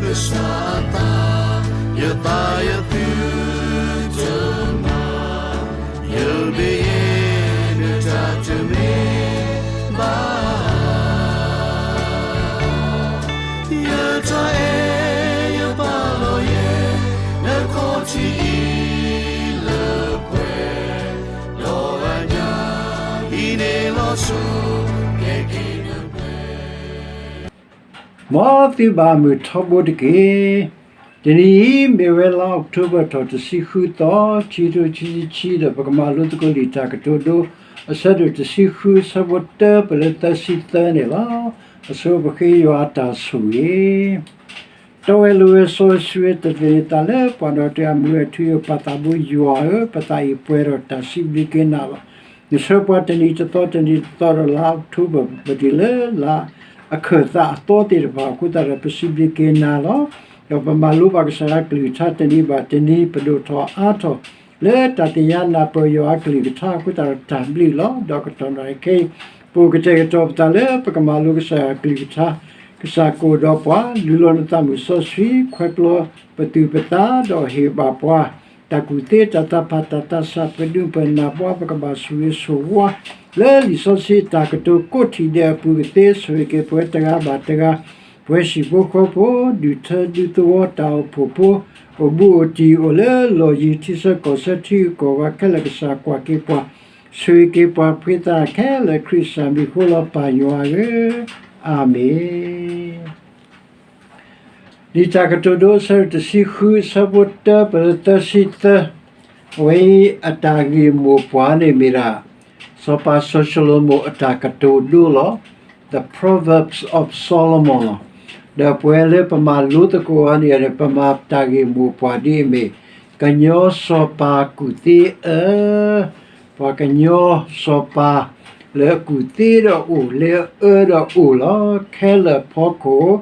ကစၢ်အသး, ယသးယသုတမၤ, ယမ့ၢ်ယဲ နတၢ်တမ့ၢ်ဘၣ်, ယတၢ်အဲၣ်ယပာ်လီၤယဲ နခီၣ်ထံးအံၤလၢပှဲၤ, ဒီးအညၣ်အံၤန့ၣ်လီၤဆိ ကဲက့ၤနပှဲၤ မ်သုဘၣ်မုာ်ထီဘိတက့ၢ်. တနံၤအံၤ မ့ၢ်ဝဲလါအီးကထိဘၢၣ်ထီၣ်တဆံဃုသီ, ခံကထိခံဆံခံ, ဒီးပကမၤလိသကိးလံာ်တၢ်ကတိၤဒိ အဆၢဒိၣ်တဆံဃု အဆၢဖိတၢ ပလၢသၢဆံသၢန့ၣ်လီၤ. အဆိပဃ့ယွၤအတၢ်ဆိၣ်ဂ့ၤ တီဝဲလိၤဝဲစီဆှံဝဲ တသ့ၣ်န့ၣ်သးလၢပှၤဒီးတၢ်အမုာ်အထူအယိာ် ပၢ်သးဘိယွၤဧၢ, ပသးအံၤပှဲၤဒီးတၢ်စံးဘျုးက့ၤနၤလီၤ. နဆှၢပှၤတနံၤတသီတနံၤတသီဒီးလါအီးကထိဘၢၣ် ပတုၤလၢလါအခၢၣ်သးအသီသ့ၣ်တဖၣ်အဃိသတးဒီး ပစံးဘျုးက့ၤနၤလီၤ. ဒီးပမၤလိဘၣ်ကစၢ်ယွၤအကလုၢ်ကထါတနံၤဘၣ်တနံၤ ပဒိၣ်ထီၣ်အါထီၣ် လၢတၢ်သ့ၣ်ညါနၢ်ပၢၢ်ယွၤအကလုၢ်ကထါအဃိသတးဒီးတၢ်ဘျုးလီၤ. ဒီးကတီၢ်နံၤခဲအံၤ ပအိၣ်ကတဲာ်ကတီၤပသးလၢပကမၤလိကစၢ်ယွၤအကလုၢ်ကထါ, ကစၢ်ကအိၣ်ဒီးပှၤ, လူလီၤနသးမုၢ်စီဆှံ, ခွဲးပျီပသူၣ်ပသး, ဒီးဟ့ၣ်ဘၣ်ပှၤ တၢ်ကူၣ်သ့တၢ်သးဖးတၢ်သးဆး ပဒုးပနၢ်ပှၤ ပကဘၣ်ဆိၣ်ဂ့ၤဆိၣ်ဝါ လၢလံာ်စီဆှံတၢ်ကတိၤကိးထံၣ်ဒဲးအပူၤကသ့ ဆိၣ်ဂ့ၤက့ၤပှၤတဂၤဘၣ်တဂၤ, ပှၤဟံၣ်ဖိဃီဖိ, ဒူၣ်ထၢဒူသဝီတၢ်အိၣ်ဖှိၣ်ဖိ, အိၣ်ဘူးအိၣ်တံၢ်အိၣ်လၢလီၢ်ယံၤထံဆၢကီၢ်ဆၢထံဂုၤကီၢ်ဂၤခဲလၢာ် ကစၢ်ကွၢ်က့ၤပှၤ, ဆိၣ်ဂ့ၤက့ၤပှၤဖှံသးခဲလၢာ်ခရံာ်စၢ်မံၤဃိလီၤပၢ်ယွၤဧၢ, အၤမ့ၣ်. လံာ်တၢ်ကတိၤဒိ အဆၢဒိၣ်တဆံဃု အဆၢဖိတၢ ပလၢသၢဆံသၢ, အဝဲအံၤအတၢ်ဂ့ၢ်မိၢ်ပှၢ်န့ၣ်မ့ၢ်ဒၣ် စီၤပၤစီၤၡလိၤမိၣ်အတၢ်ကတိၤဒိလီၤ. The Proverbs of Solomon လီၤ. ဒီးပဝဲလၢပမၤလိသကိးအီၤန့ၣ် ပမၤတၢ်ဂ့ၢ်မိၢ်ပှၢ်ဒ်အမ့ၢ် ကညီစီၤပၤကူၣ်သ့အၢ ပှၤကညီစီၤပၤ လၢအကူၣ်သ့ဒီးအိၣ် လၢအအၢဒီးအိၣ်လီၤ. ခဲလၢာ်ဖီခိၣ်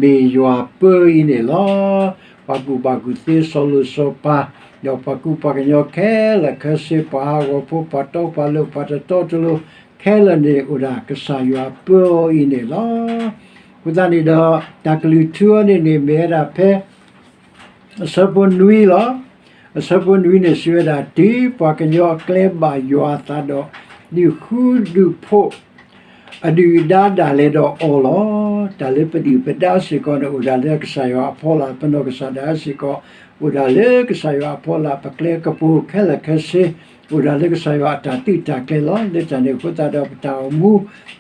မ့ၢ်ယွၤပၢအံၤန့ၣ်လီၤ. ပှၤကူၣ်ဘၣ်ကူၣ်သ့စီၤလိၤစီၤပၤ, ဒီးပှၤကူပှၤကညီခဲလၢာ်ခဲဆ့ ပှၤဟးဂီၤဖိ ပှၤတီပှၤလိၤ ပှၤတတီတလိၤ ခဲလၢာ်န့ၣ်အိၣ်ဒၣ်ကစၢ်ယွၤပၢအီၤအံၤန့ၣ်လီၤ. အဃိသတးန့ၣ်ဒီး တၢ်ကလုၢ်ထူအီၤန့ၣ်န့ၣ်မ့ၢ်ဝဲဒၣ်ဖဲ အဆၢဖိနွံလီၤ. အဆၢဖိနွံန့ၣ် စံးဝဲဒၣ် တုၤပှၤကညီအကျဲဘၣ်ယွၤအသးဒီး ဒုးဃူဒုးဖိး အဒုၣ်အဒါဒၣ်လဲာ်ဒီးအီၤလီၤ. တၢ်လၢပဒုၣ်ပဒါစ့ၢ်ကီးန့ၣ် အိၣ်ဒၣ်လၢကစၢ်ယွၤအဖီလာ်, ပနီၢ်ကစၢ်ဒၣ်စ့ၢ်ကီး အိၣ်ဒၣ်လၢကစၢ်ယွၤအဖီလာ်, ပကျဲကပူၤခဲလၢာ်ခဲဆ့ အိၣ်ဒၣ်လၢကစၢ်ယွၤအတၢ်သုးတၢ်ကျဲၤလီၤ. လၢတၢ်န့ၣ်အဃိသတးဒီး ပတၢ်အိၣ်မူ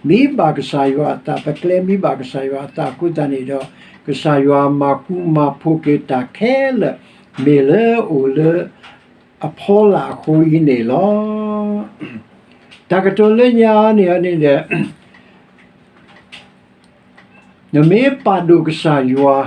မ့ၢ်ဘၣ်ကစၢ်ယွၤအသး, ပကျဲမ့ၢ်ဘၣ်ကစၢ်ယွၤအသးအဃိသတးန့ၣ်ဒီး ကစၢ်ယွၤမၤဃူမၤဖိးက့ၤတၢ်ခဲလၢာ် မ့ၢ်လၢအိၣ်လၢအဖီလာ်အဃိအံၤန့ၣ်လီၤ. တၢ်ကတိၤလၢညါန့ၣ်န့ၣ်ဒီး နမ့ၢ်ပာ်ဒိၣ်ကစၢ်ယွၤ,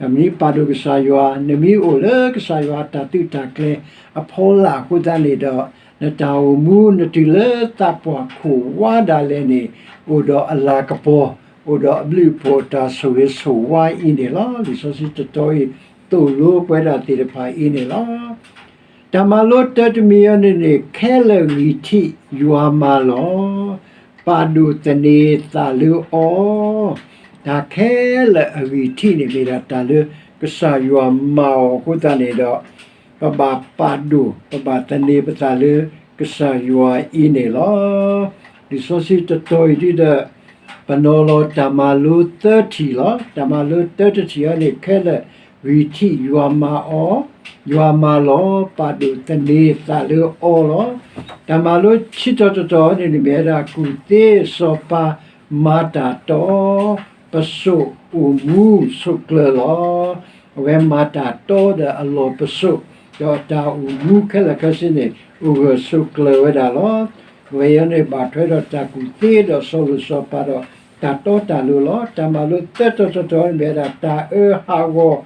နမ့ၢ်ပာ်ဒိၣ်ကစၢ်ယွၤ, နမ့ၢ်အိၣ်လၢကစၢ်ယွၤအတၢ်သုးတၢ်ကျဲၤအဖီလာ်အဃိသတးန့ၣ်ဒီး နတၢ်အိၣ်မူနတုၤလၢသးပှၢ်ခိၣ်ဝါဒၣ်လဲာ်န့ၣ် အိၣ်ဒီးအလၤကပီၤ, အိၣ်ဒီးအဘျုးအဖှိၣ်တၢ်ဆိၣ်ဂ့ၤဆိၣ်ဝါအံၤန့ၣ်လီၤ. လံာ်စီဆှံတတီၤအံၤ သိၣ်လိပဝဲဒၣ်သ့ၣ်တဖၣ်အံၤန့ၣ်လီၤ. တၢ်မၤလိတၢတမံၤအံၤန့ၣ်န့ၣ် ခဲလၢာ်ဂံၢ်ထံးယွၤမၤလီၤ. ပာ်ဒိၣ်သန့ၤသးလၢအီၤ, တၢ်ခဲလၢာ်အဂံၢ်ထံးန့ၣ်မ့ၢ်ဒၣ်တၢ်လၢကစၢ်ယွၤမၤအီၤအဃိသတးန့ၣ်ဒီး ပဘၣ်ပာ်ဒိၣ် ပဘၣ်သန့ၤပသးလၢကစၢ်ယွၤအံၤန့ၣ်လီၤ. လံာ်စီဆှံတတီၤအံၤဒ်ဒီး ပနီၤလီၤတၢ်မၤလိသၢထံၣ်လီၤ. တၢ်မၤလိတၢတထံၣ်အံၤန့ၣ် ခဲလၢာ်ဂံၢ်ထံးယွၤမၤအီၤ, ယွၤမၤလီၤ, ပာ်ဒိၣ်သန့ၤသးလၢအီၤလီၤ. တၢ်မၤလိဆံတီၤတတီၤန့ၣ် မ့ၢ်ဝဲဒၣ်ကူၣ်သ့စီၤပၤ မၤတၢ်တီ ပစိာ်အိၣ်မူဆိးကျၢၤလီၤ. အဝဲမၤတၢ်တီဒီးအလီၢ်ပစိာ်, ဒီးတၢ်အိၣ်မူခဲလၢာ်ခဲဆ့န့ၣ် အိၣ်ဂၢၢ်ဆိးကျၢၤဝဲဒၣ်လီၤ. အဝဲအံၤန့ၣ် ဘၣ်ထွဲဒီးတၢ်ကူၣ်သ့ဒီးစီၤလိၤစီၤပၤဒီး တၢ်တီတၢ်လိၤလီၤ. တၢ်မၤလိသၢတီၤတတီၤန့ၣ် မ့ၢ်ဝဲဒၣ်တၢ်အၢဟး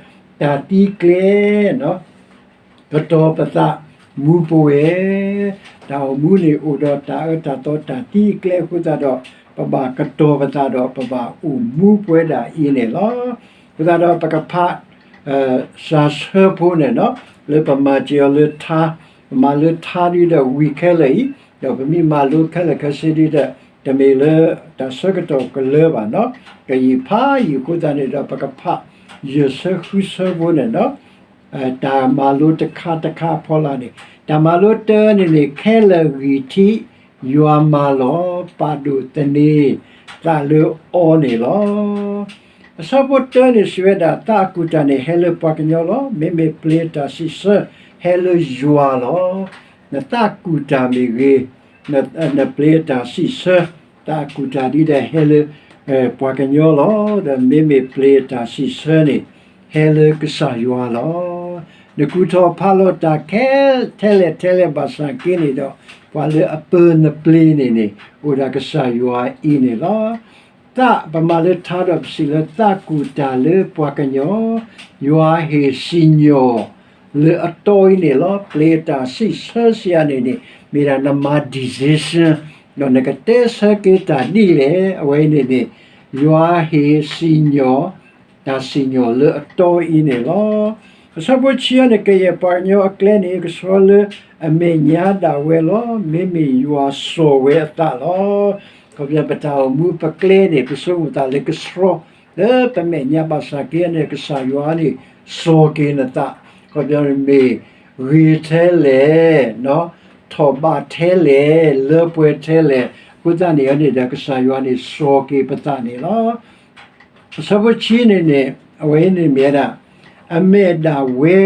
ဂီၤ တၢ်သံကျဲ ကတီၤပသးမူပဝဲၢ်, တၢ်အိၣ်မူန့ၣ် အိၣ်ဒီးတၢ်အၢတၢ်သီတၢ်သံအကျဲအဃိသတးဒီး ပဘၣ်ကတီၤပသးဒီးပဘၣ်အိၣ်မူပဝဲဒၣ်အံၤန့ၣ်လီၤ. အဃိသတးဒီးပကဖး စၢ်ဆၢဖိန့ၣ် လၢပမၤစၢၤအီၤလၢထါ, ပမၤလၢထါဒ်ဒီးဝံၤခဲလၢာ်အံၤ, ဒီးပမ့ၢ်မၤလိခဲလၢာ်ခဲဆ့ဒ်ဒီး တမ့ၢ်လၢတၢ်ဆၢကတီၢ်ကလၢဘၣ်နီၤ, ကယံာ်ဖးယံာ်အဃိသတးန့ၣ်ဒီး ပကဖး ယဲၢ်ဆၢဃုဆၢဖိန့ၣ်ဒီး တၢ်မၤလိတခါတခါအဖီလာ်န့ၣ် တၢ်မၤလိတၢန့ၣ်န့ၣ် ခဲလၢာ်ဂံၢ်ထံး ယွၤမၤလီၤ ပာ်ဒိၣ်သန့ၤ သးလၢအီၤန့ၣ်လီၤ. အဆၢဖိတၢန့ၣ်စံးဝဲဒၣ် သးအကူၣ်တၢ်န့ၣ် ဟဲလၢပှၤကညီလီၤ. မ့မ့ၢ်ပျ့ၤအတၢ်စံးဆၢ ဟဲလၢယွၤလီၤ. နသးကူၣ်တၢ်မ့ၢ်ဂ့ၤ, နပျ့ၤအတၢ်စံးဆၢ သးအကူၣ်တၢ်ဒ်ဒီးဟဲလၢ ပှၤကညီလီၤ. ဒီးမ့မ့ၢ်ပျ့ၤအတၢ်စံးဆၢန့ၣ် ဟဲလၢကစၢ်ယွၤလီၤ. နကူၣ်ထီၣ်ဖးလီၤတၢ်ခဲထဲလဲၣ်ထဲလဲၣ်ဘၣ်ဆၣ်က့န့ၣ်ဒီး ပှၤလၢအပၢနပျ့ၤန့ၣ်န့ၣ် အိၣ်ဒၣ်ကစၢ်ယွၤအံၤန့ၣ်လီၤ. သးပမၤလၢထါဒီးပစံးလၢသးကူၣ်တၢ်လၢပှၤကညီ, ယွၤဟ့ၣ်စံၣ်ညီၣ်လၢအတီအံၤန့ၣ်လီၤ. ပျ့ၤအတၢ်စံးဆၢစံးယၤန့ၣ်န့ၣ် မ့ၢ်ဒၣ်နမၤ decision ဒီးနကတဲဆၢက့ၤတၢ်ဒ်လဲၣ် အဝဲအံၤန့ၣ်န့ၣ် ယွၤဟ့ၣ်စံၣ်ညီၣ် တၢ်စံၣ်ညီၣ်လၢအတီအံၤန့ၣ်လီၤ. အဆၢဖိဆံန့ၣ် ကယဲၢ်ပှၤကညီအကျဲန့ၣ် ကဆှီလၢအမဲာ်ညါဒၣ်ဝဲလီၤ. မ့မ့ၢ်ယွၤစိာ်ဝဲအသးလီၤ. ခီဖျိပတၢ်အိၣ်မူပကျဲန့ၣ် ပဆိကမိၣ်သးလၢကဆှီ လၢပမဲာ်ညါဘၣ်ဆၣ်က့န့ၣ် ကစၢ်ယွၤန့ၣ် စိာ်က့ၤနသး, ခီဖျိမ့ၢ်ဂ့ၤထဲလဲၣ်, ထီၣ်ဘးထဲလဲၣ်, လၢပှဲၤထဲလဲၣ်, အဃိသတးန့ၣ်န့ၣ်ဒီး ကစၢ်ယွၤန့ၣ် စိာ်က့ၤပသးန့ၣ်လီၤ. အဆၢဖိဆံန့ၣ်န့ၣ် အဝဲန့ၣ်မ့ၢ်ဝဲဒၣ် အမဲာ်ဒၣ်ဝဲ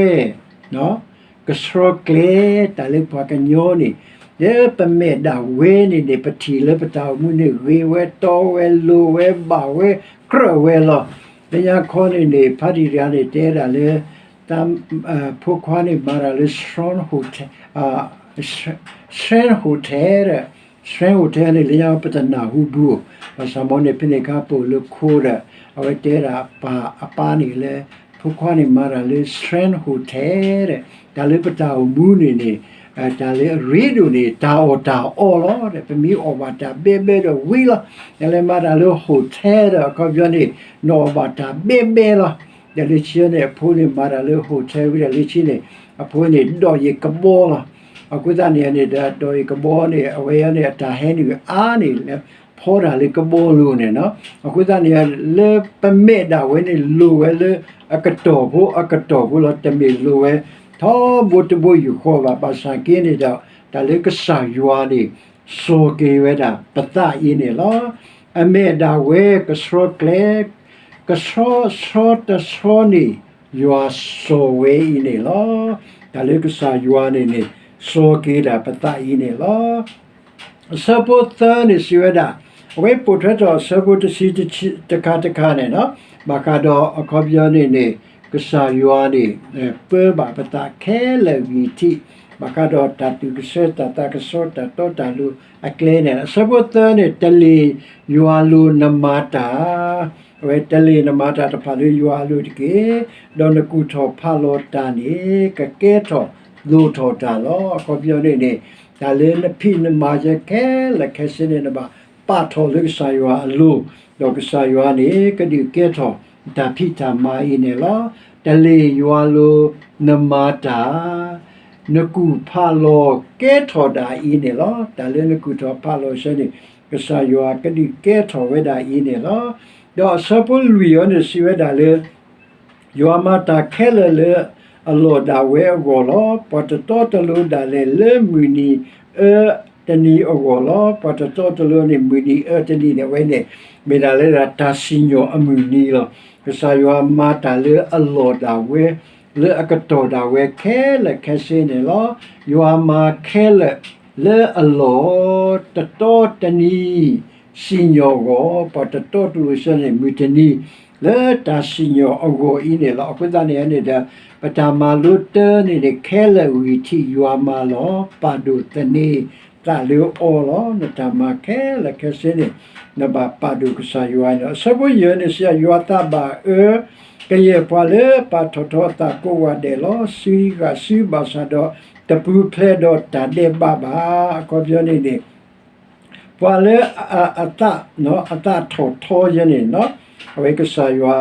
ကဆှီကျဲ တၢ်လၢပှၤကညီန့ၣ် လၢပမဲာ်ဒၣ်ဝဲန့ၣ်န့ၣ် ပထံၣ်လၢပတၢ်အိၣ်မူန့ၣ် ဂ့ၤဝဲတီဝဲလိၤဝဲဘၣ်ဝဲကြၢးဝဲလီၤ. လၢညါခီန့ၣ်န့ၣ် ဖါတံၢ်တဂၤန့ၣ် တဲဒၣ်လၢ တၢ် ဖိခွါန့ၣ်မၤတၢ်လၢ Shine Hotel, Shine Hotel ဒီး Shine Hotel န့ၣ် လၢညါပတနၢ်ဟူဘူး, ဘၣ်ဆၣ်မ့ၢ်န့ၣ် ဖဲန့ၣ်အခါပအိၣ်လၢခိဒီး အဝဲတဲဒၣ်အပၢ်န့ၣ်လၢ ဖိခွါန့ၣ်မၤတၢ်လၢ Shine Hotel ဒီး တၢ်လၢပတၢ်အိၣ်မူန့ၣ်န့ၣ် တၢ်လၢအရ့ဒိၣ်န့ၣ် တၢ်အီၣ်တၢ်အီလီၤ. ပမ့ၢ်အီၣ်ဘၣ်တၢ်ဘဲဘဲဒီးဝံၤလီၤ. နလဲၤမၤတၢ်လၢ hotel ဒီး အခီပညီန့ၣ် နအီၣ်ဘၣ်တၢ်ဘဲဘဲလီၤ. ဒီးလၢခံန့ၣ် အဖိန့ၣ်မၤတၢ်လၢ hotel ဝံၤဒီးလၢခံန့ၣ် အဖိန့ၣ် ဒီးယံၤကဘီလီၤ. အဃိသတးန့ၣ်န့ၣ်ဒီး ဒီးယံၤကဘီန့ၣ် အဝဲန့ၣ်အတၢ်ဟဲနုာ်အါန့ၣ် ဖီတၢ်လၢကဘီလိၤန့ၣ်လီၤ. အဃိသတးန့ၣ် လၢပမဲာ်ဒၣ်ဝဲန့ၣ် လိၤဝဲလၢအကတီၢ်ဖိအကတီၢ်ဖိလီၤ. တမ့ၢ်လိၤဝဲ ထီဘိတဘိယူၢ်ဃီဘၣ်. ဘၣ်ဆၣ်က့န့ၣ်ဒီး တၢ်လၢကစၢ်ယွၤန့ၣ် စိာ်က့ၤဝဲဒၣ်ပသးအံၤန့ၣ်လီၤ. အမဲာ်ဒၣ်ဝဲကဆှီကျဲ ကဆှီဆှီတဆှီန့ၣ် ယွၤစိာ်ဝဲအံၤန့ၣ်လီၤ. တၢ်လၢကစၢ်ယွၤန့ၣ်န့ၣ် စိာ်က့ၤဒၣ်ပသးအံၤန့ၣ်လီၤ. အဆၢဖိသၢန့ၣ်စံးဝဲဒၣ်, အဝဲပိာ်ထွဲထီၣ်အဆၢဖိတဆံတခါတခါန့ၣ်လီၤ. ဘၣ်ဃးဒီးအခီပညီန့ၣ်န့ၣ် ကစၢ်ယွၤန့ၣ် ပၢဘၣ်ပသးခဲလၢာ်ဂံၢ်ထံး, ဘၣ်ဃးဒီးတၢ်သူၣ်ကဆၢတၢ်သးကဆှီတၢ်တီတၢ်လိၤအကျဲန့ၣ် အဆၢဖိသၢန့ၣ် တလ့ၢ်ယွၤလိၤနမၤတၢ် အဝဲတလ့ၢ်နမၤတၢ်တဖၣ်လၢယွၤအလိၤတက့ၢ်. ဒီးနကူၣ်ထီၣ်ဖးလီၤတၢ်န့ၣ် ကကဲထီၣ်လိၣ်ထီၣ်တၢ်လီၤ. အခီပညီန့ၣ်န့ၣ် တၢ်လၢနဖံးနမၤယဲခဲလၢာ်ခဲဆ့န့ၣ် နဘၣ်ပာ်ထီၣ်လၢကစၢ်ယွၤအလိၤ, ဒီးကစၢ်ယွၤန့ၣ် ကဒုးကဲထီၣ်တၢ်ဖံးတၢ်မၤအံၤန့ၣ်လီၤ. တလ့ၢ်ယွၤလိၤနမၤတၢ် နကူၣ်ဖးလီၤကဲထီၣ်ဒၣ်အံၤန့ၣ်လီၤ. တၢ်လၢနကူၣ်ထီၣ်ဖးလီၤဆၢန့ၣ် ကစၢ်ယွၤကဒုးကဲထီၣ်ဝဲဒၣ်အံၤန့ၣ်လီၤ. ဒီးအဆၢဖိလွံၢ်အံၤန့ၣ် စံးဝဲဒၣ်လၢ ယွၤမၤတၢ်ခဲလၢာ်လၢအလီၢ်ဒၣ်ဝဲအဂီၢ်လီၤ. ပှၤတတီတလိၤဒၣ်လဲာ်လၢမုၢ်နံၤအၢတနံၤအဂီၢ်လီၤ. ပှၤတတီတလိၤန့ၣ် မုၢ်နံၤအၢတနံၤန့ၣ် အဝဲန့ၣ် မ့ၢ်ဒၣ်လၢတၢ်စံၣ်ညီၣ်အမုၢ်နံၤလီၤ. ကစၢ်ယွၤမၤတၢ်လၢအလီၢ်ဒၣ်ဝဲ လၢအကတီၢ်ဒၣ်ဝဲခဲလၢာ်ခဲဆ့န့ၣ်လီၤ. ယွၤမၤခဲလၢာ်လၢအလီၢ် တတီတနံၤ စံၣ်ညီၣ်အဂီၢ်, ပှၤတတီတလိၤဆၢန့ၣ် မုၢ်တနံၤ လၢတၢ်စံၣ်ညီၣ်အဂီၢ်အံၤန့ၣ်လီၤ. အဃိသတးန့ၣ်န့ၣ်ဒီး ပတၢ်မၤလိတၢန့ၣ်န့ၣ် ခဲလၢာ်ဂံၢ်ထံးယွၤမၤလီၤ. ပာ်ဒိၣ်သန့ၤသးလၢအီၤလီၤ. နတၢ်မၤခဲလၢာ်ခဲဆ့န့ၣ် နဘၣ်ပာ်ဒိၣ်ကစၢ်ယွၤန့ၣ်လီၤ. အဆၢဖိယဲၢ်န့ၣ် စံးယွၤသးဘၣ်အၢ ကယဲၢ်ပှၤလၢပာ်ထီၣ်ထီအသးကိးဂၤဒဲးလီၤ. စုဂၤစုဘၣ်ဆၣ်ဒီး တပူၤဖျဲးဒီးတၢ်ဒဲးဘးဘၣ်. အခီပညီန့ၣ်န့ၣ် ပှၤလၢအသး အသးထီၣ်ထီယဲန့ၣ် အဝဲကစၢ်ယွၤ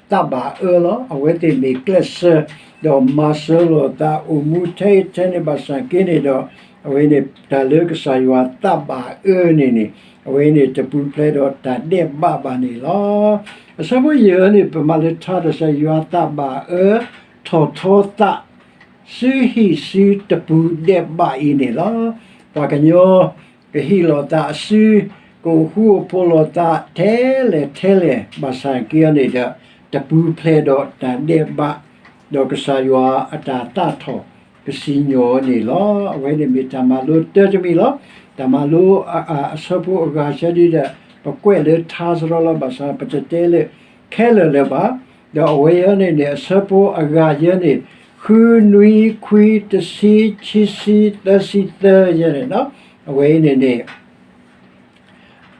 သးဘၣ်အၢလီၤ. အဝဲသ့ၣ်မ့ၢ်ကျဲးစၢး ဒီးမၤစၢၤလိာ်သး အိၣ်မူထဲထဲန့ၣ်ဘၣ်ဆၣ်က့န့ၣ်ဒီး အဝဲန့ၣ် တၢ်လၢကစၢ်ယွၤသးဘၣ်အၢန့ၣ်န့ၣ် အဝဲန့ၣ်တပူၤဖျဲးဒီးတၢ်ဒဲးဘးဘၣ်န့ၣ်လီၤ. အဆၢဖိယဲၢ်န့ၣ် ပမၤလၢထါဒီးစံး ယွၤသးဘၣ်အၢထီၣ်ထီသး စုဟံၣ်စုတပူၤဒဲးဘးအံၤန့ၣ်လီၤ. ပှၤကညီ ကဟ့ၣ်လီၤသးအစု, ကအိၣ်ဃူအိၣ်ဖိးလိာ်သးထဲလဲၣ်ထဲလဲၣ် ဘၣ်ဆၣ်က့န့ၣ်ဒီး တပူၤဖျဲးဒီးတၢ်ဒဲးဘး, ဒီးကစၢ်ယွၤအတၢ်သးထီၣ်ကစံၣ်ညီၣ်န့ၣ်လီၤ. အဝဲန့ၣ်မ့ၢ်တၢ်မၤလိတၢတမံၤလီၤ. တၢ်မၤလိ အဆၢဖိအဂၤဆၢဒ်ဒီး ပကွဲးလၢထါစရီလီၤ ဘၣ်ဆၣ်ပတတဲလၢ ခဲလၢာ်လၢၤဘၣ်. ဒီးအဝဲအံၤန့ၣ်န့ၣ် အဆၢဖိအဂၤယဲန့ၣ် ဃုနွံခွံ တဆံ ခံဆံ သၢဆံသၢယဲန့ၣ်လီၤ. အဝဲအံၤန့ၣ်န့ၣ်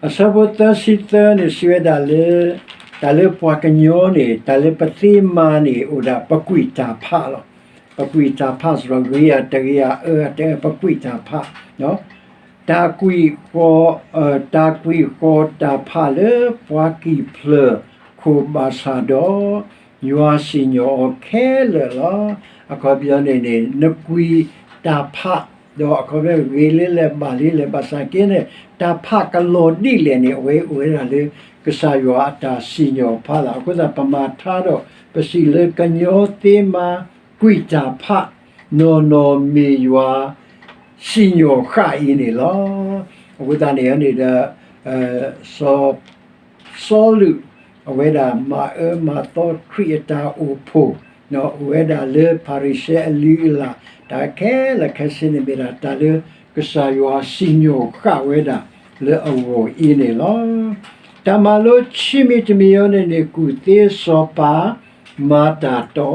အဆၢဖိသၢဆံသၢန့ၣ် စံးဝဲဒၣ်လၢ တၢ်လၢပှၤကညီန့ၣ် တၢ်လၢပသ့မၤန့ၣ် အိၣ်ဒၣ်ပကွံာ်တၢ်ဖးလီၤ. ပကွံာ်တၢ်ဖးစ့ၢ်ကီး ဂ့ၤဧါတဂ့ၤဧါ အၢဧါတအၢ ပကွံာ်တၢ်ဖး တၢ်ကွံာ်ဃီၤ တၢ်ကွံာ်ဃီၤတၢ်ဖးလၢပှၤကံၢ်ဖျၢၣ်ခိၣ်ဘၣ်ဆၣ်ဒီး ယွၤစံၣ်ညီၣ်အီၤခဲလၢာ်လီၤ. အခီပညီန့ၣ်န့ၣ် နကွံာ်တၢ်ဖး ဒီးအခီပညီဂ့ၤလံလဲၣ်ဘၣ်လံလဲၣ် ဘၣ်ဆၣ်က့န့ၣ် တၢ်ဖးကလီၤဒ်လဲၣ်န့ၣ် အဝဲအိၣ်ဝဲဒၣ်လၢ ကစၢ်ယွၤအတၢ်စံၣ်ညီၣ်ဖးလီၤ. အဃိသတးပမၤထါဒီး ပစံးလၢကညီသ့မၤကွံာ်တၢ်ဖး နီၢ်နီၢ်မ့ၢ်ယွၤ စံၣ်ညီၣ်ဃာ်အံၤန့ၣ်လီၤ. အဃိသတးန့ၣ်န့ၣ်ဒီး စီၤ စီလူး အဝဲဒၣ်မၤအၢမၤသီခရံာ်အတၢ်အိၣ်ဖှိၣ် အိၣ်ဝဲဒၣ်လၢဖၤရံၤၡဲအလုၢ်အလၢ် တၢ်ခဲလၢာ်ခဲဆ့န့ၣ်မ့ၢ်ဒၣ်တၢ်လၢကစၢ်ယွၤစံၣ်ညီၣ်ဃာ်ဝဲဒၣ်လၢအဂီၢ်အံၤန့ၣ်လီၤ. တၢ်မၤလိခံမံၤတမံၤအံၤန့ၣ်န့ၣ် ကူၣ်သ့စီၤပၤ မၤတၢ်တီ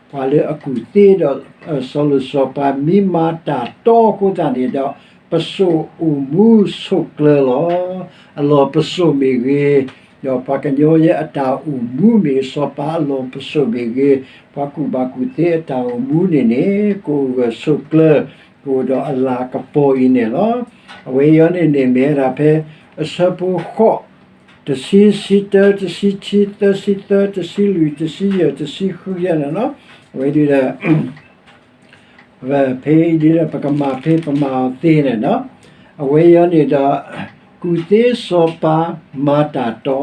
ပှၤလၢအကူၣ်သ့ဒီး စီၤလိၤစီၤပၤမ့ၢ်မၤတၢ်တီအဃိသတးန့ၣ်ဒီး ပစိာ်အိၣ်မူဆိးကျၢၤလီၤ. အလီၢ်ပစိာ်မ့ၢ်ဂ့ၤ, ဒီးပှၤကညီယဲအတၢ်အိၣ်မူမ့ၢ်ဂ့ၤ, စီၤပၤအလီၢ်ပစိာ်မ့ၢ်ဂ့ၤ, ပှၤကူၣ်ဘၣ်ကူၣ်သ့အတၢ်အိၣ်မူန့ၣ်န့ၣ် ကအိၣ်ဂၢၢ်ဆိးကျၢၤ, ကအိၣ်ဒီးအလၤကပီၤအံၤန့ၣ်လီၤ. အဝဲအံၤန့ၣ်န့ၣ် မ့ၢ်ဝဲဒၣ်ဖဲ အဆၢဖိဃိး, တဆံ, ဆံတၢ, တဆံခံ, သၢဆံသၢ, တဆံလွံၢ်, တဆံယဲၢ်, တဆံဃုယဲၢ်န့ၣ်လီၤ. အဝဲဒ်ဒီး ဖဲအံၤဒ်ဒီး ပကမၤဖဲပမၤအီၤသ့န့ၣ်လီၤ. အဝဲအံၤန့ၣ်ဒီး ကူၣ်သ့စီၤပၤမၤတၢ်တီ,